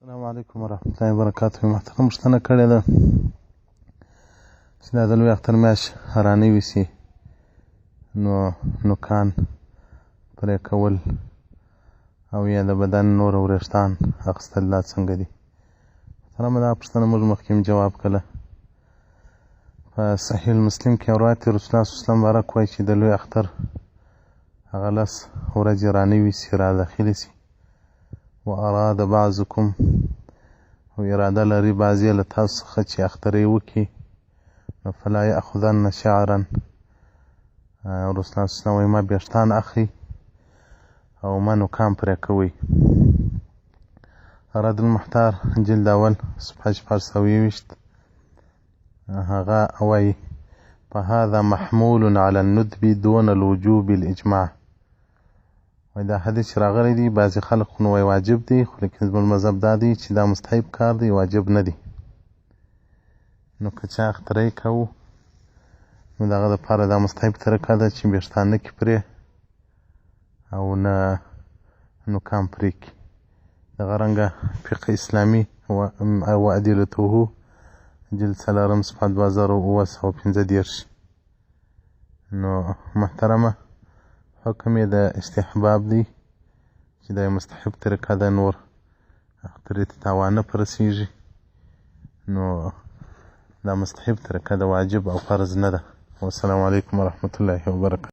السلام علیکم ورحمت الله وبرکاته. محترم پوښتنه کړې ده چې دا د لوی اختر میاشت رانوي سي، نو نوکان پرې کول او یا د بدن نور وریښتان اخیستل دا څنګه دي؟ محترمه، دا پوښتنه موږ مخکې هم جواب کړله. په صحیح المسلم کې روایت دی، رسول الله صلی الله علیه وسلم مبارک وایي چې د لوی اختر هغه 10 ورځې رانوي سي، را داخلې سي، و اراد بعضکم، او اراده لري بعضې له تاسو څخه چې اخترې وکړي، نو فلا یأخذن شعرا. رسول الله صلی الله علیه وسلم وایي ما ویښتان اخلي او ما نوکان پرې کوئ. رد المحتار جلد اول صفحه 621 هغه وایي فهذا محمول على الندب دون الوجوب الإجماع. وایي دا حدیث چې راغلی دی بعضې خلک خو نو وایي واجب دی، خو لیکن زموږ مذهب دا دی چې دا مستحب کار دی، واجب نه دی. نو که چا اختری کوو نو د هغه دپاره دا مستحب طریقه ده چې ویښتان نه کړي پرې او نه نوکان پرې کړي. دغه رنګه فقه اسلامي و ادلته جلد 4 صفحه 2735. نو محترمه، حکم یې د استحباب دی چې دا یو مستحب طریقه ده، نور اخترې ته تاوان نه پرې رسېږي. نو دا مستحب طریقه ده، واجب او فرض نه ده. والسلام علیکم ورحمة الله وبرکاته.